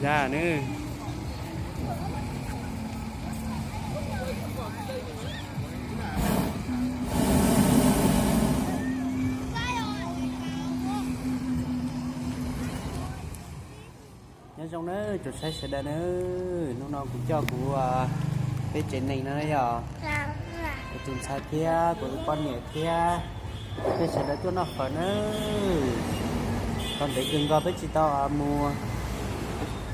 Yaj nws. Nyob zoo nawb tsoom saib sawv daws nawb, hnub no kuv coj kuv peb tsev neeg no yog kuv tus ntxhais thiab kuv tus poj niam thiab peb sawv daws tuaj noj fawm nawb. Tau ntev kawg nkaus peb tsis tau mus,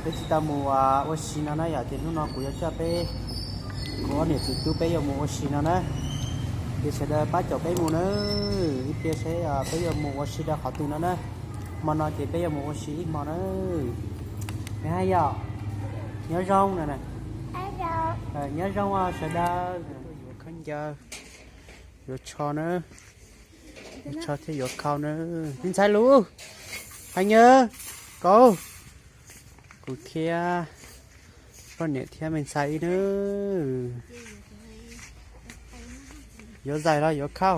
peb tsis tau mus ua si no na yom, ces hnub no kuv yuav coj peb, kuv ob niam txiv tub peb yuav mus ua si no na. Ces sawv daws pab caum peb mus nawb, ib pliag saib peb yuav mus ua si rau qhov twg no na. Hmo no ces peb yuav mus ua si ib hmo nawb. Nws hais yom, nyob zoo no na. Nyob zoo sawv daws. Yuav khaub ncaws, yuav tsho na, yuav tsho thiab yuav khau na. Me ntxhais lus, hais nyab, kauv, kuv thiab poj niam thiab me ntxhais ib nawb. Yuav zais los yuav khau?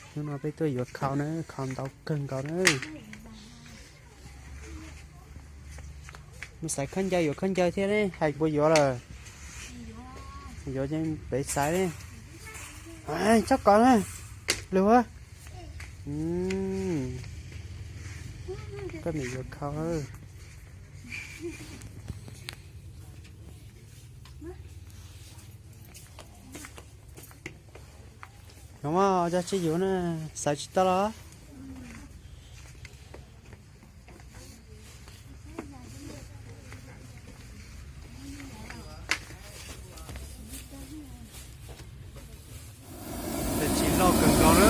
Hnub no peb tuaj yuav khau na, khau ntau kawg nkaus na. Mus xaiv khaub ncaws yuav khaub ncaws thiab ne, hais puas yuav lawm? Yuav ces peb xaiv ne. Txhob kov na, lus. Koj niam yuav khau. No mas cov tsis yuav na, xaiv tsis tau los. Tsis loj kawg nkaus na,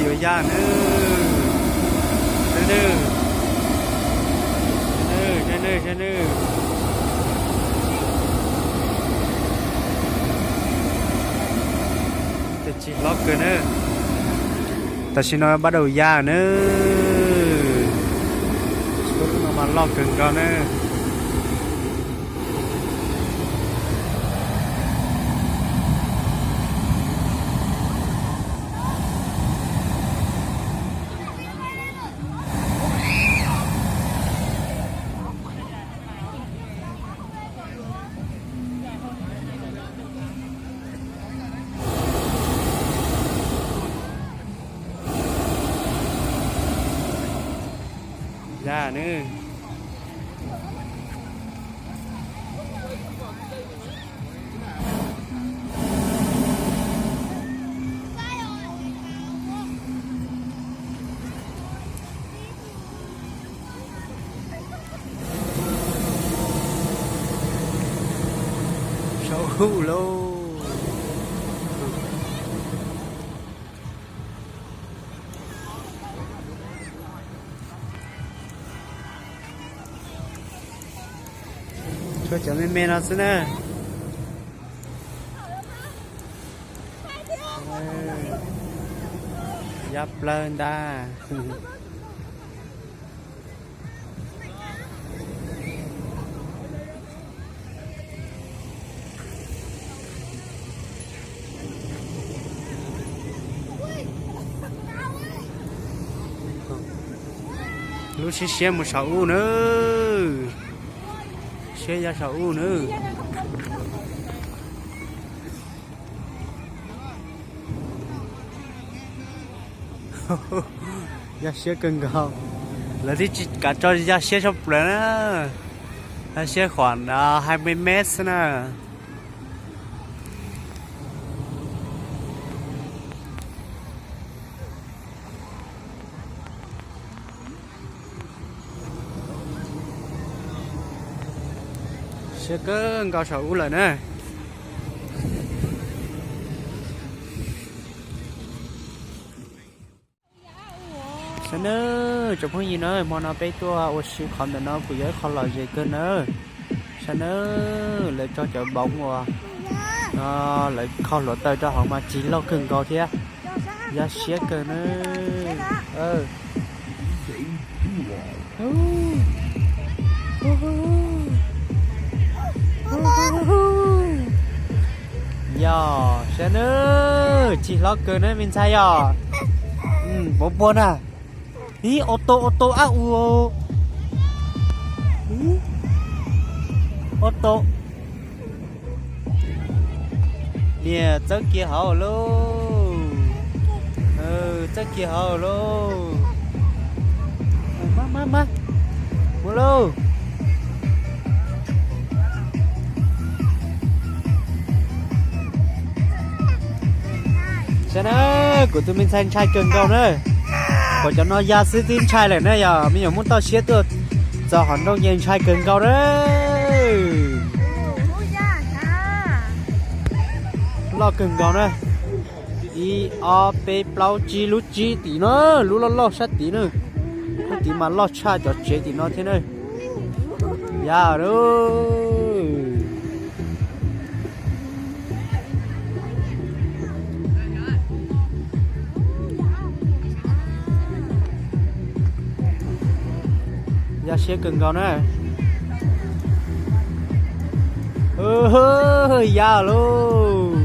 yuav yaj na. Tsis loj kawg na. Tam sim no pab daus yaj na. Lub no mas loj kawg nkaus na. Yaj na. Saum huv lauj. Tshuav cov me me no xwb na. Yaj plawg ntag. Lub siab siab mus saum ub nawb. Siab yaj saum ub nawb. Yaj siab kawg nkaus. Lawv twb tsis kam tso yaj siab sab plaws na. Yaj siab khuam hai mươi mét xwb na. Siab kawg nkaus saum ub lawm na. Sawv nawb, tsoom phooj ywg na, hmo no peb tuaj ua si qhov ntawm no kuj yog ib qho lom zem kawg nawb. Sawv nawb, lawv tso cov npoov uas lawv kho hluav taws rau hauv mas tsis loj kawg nkaus thiab. Yaj siab kawg nawb. Yog sawv nawb, tsis hlob kawg nawb me ntxhais yog. Puas puag na? Ib, ô tô, ô tô ab ua. Ib, ô tô. Niag txawb kiag hauv lauj. Txawb kiag hauv lauj. Mas, mas, mas, mus lauj. Saib na, kuv tus me ntxhais ntshai kawg nkaus na. Pom cov no ya xwb twb ntshai lawm na, yog me nyuam muab toj siab tuaj txog hauv nrooj ces ntshai kawg nkaus na. Loj kawg nkaus na. Ib, ob, peb, plaub, tsib lub tsib tim no, lub loj loj sab tid na. Lub tid mas loj tshaj cov tsev tim no thiab na. Ya lauj. Ya siab kawg nkaus na. Ya lauj.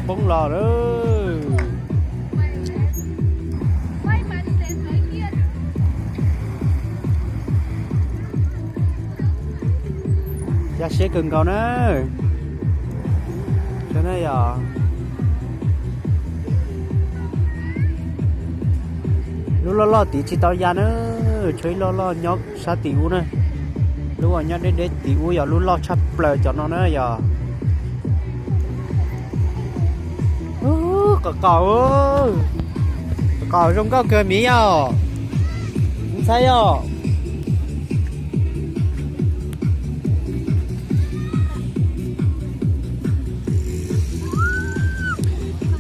Poob los lawm. Ya siab kawg nkaus na. Yog lub loj loj tid tsis tau ya na, tshuav ib lub loj nyob sab tim ub na. Lub uas nyob deb deb tim ub yog lub loj tshaj plaws cov no na yog. Qos qaum, qos qaum zoo nkauj kawg miv yom. Ntxhais yom.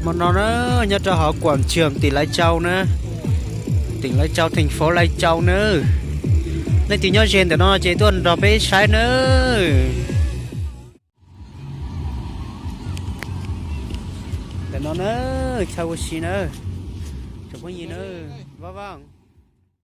Hmo no na, nyob rau hauv Quảng Trường tỉnh Lai Châu na, tỉnh Lai Châu, thành phố Lai Châu na. Leej twg nyob ze ntawm no ces tuaj nrog peb saib nawb. Ntawm no na, chaw ua si na, tsoom phooj ywg na, vaj vaj.